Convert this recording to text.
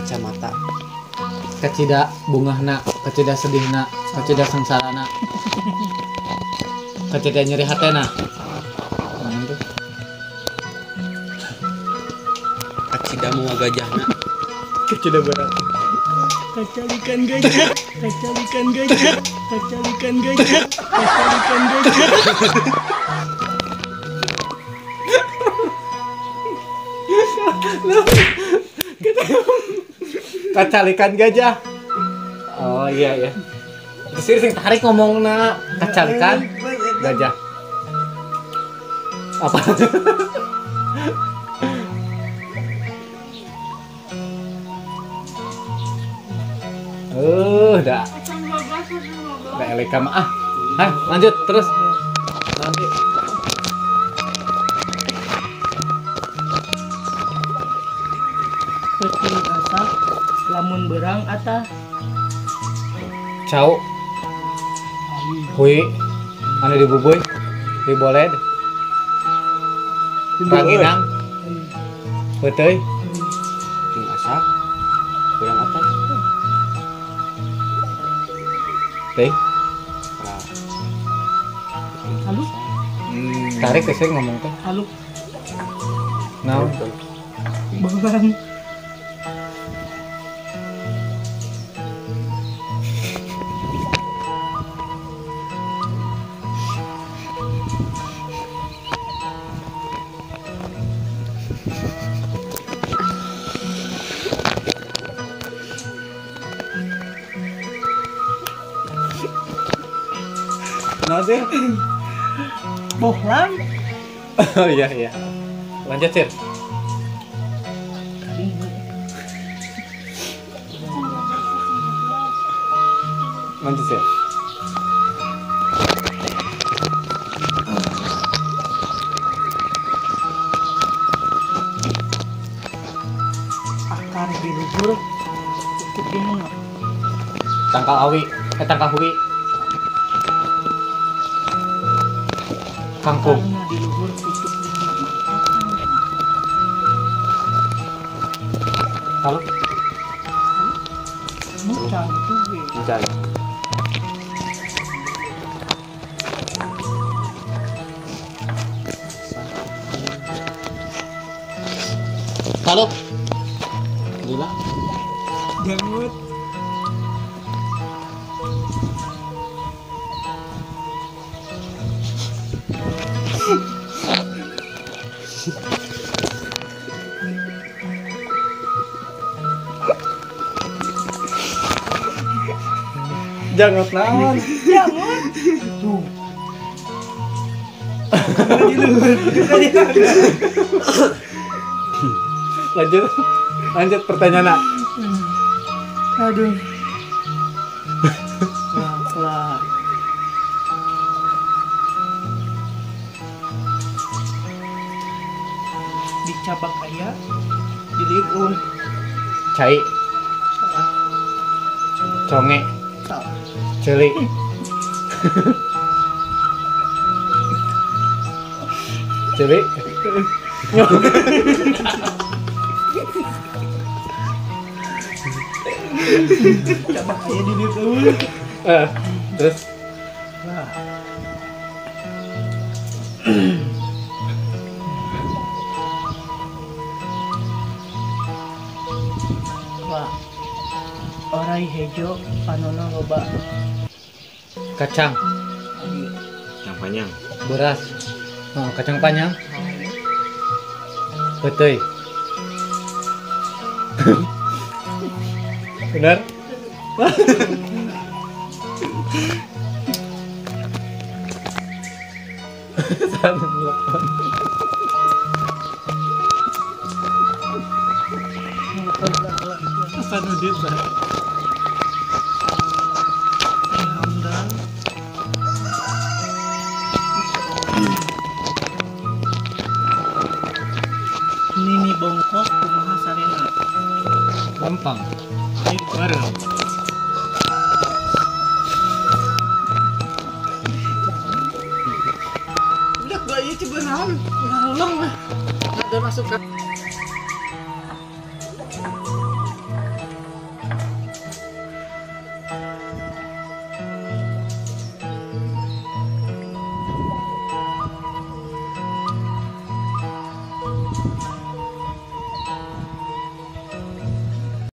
Kacamata. Kacida bungahna, kacida sedihna, kacida sengsarana. Kacida nyeri hatena. Mana tuh? Kacida mua gajahna. Kacida berat. Kacalikan gajah, kacalikan gajah, kacalikan gajah, kacalikan gajah. Kacalikan gajah. Oh iya iya. Terus sing tarik ngomongna kacalikan gajah. Apa? Dah. Dah eleka mah ah. Hah, lanjut terus. Nanti. Peuting asak lamun berang atah. Cau. Hui. Anu dibubuy, diboled. Ranginang. Peuteuy. Peuting asak berang atah. Teh. Halo. Tarik ke sih ngomong teh. Halo. Naon? Bang. Naon sih? Bohlam. Oh iya iya. Lanjut sir. Lanjut sir. Akar di luhur cukup bingung. Tangkal awi, tangkal hui. Kangkung. Halo. Mencari. Halo. Gila. Jangut. Jangut naon? Jangut. Tuh. Lanjut. Lanjut pertanyaan. Aduh. Lah. Dicabak aya, diliur. Cai. Conge. Celi. Celi. Cabak aya diliur. Terus. Nah. Wah. Orai hejo panona loba. Kacang. Kacang panjang. Beras. Oh, kacang panjang. Peuteuy. Benar? Hasanuddin. Nini bongkok kumaha sarena. Gampang. Bareng. Udah gak iya cibenahan. Ngalong lah. Ada masukan.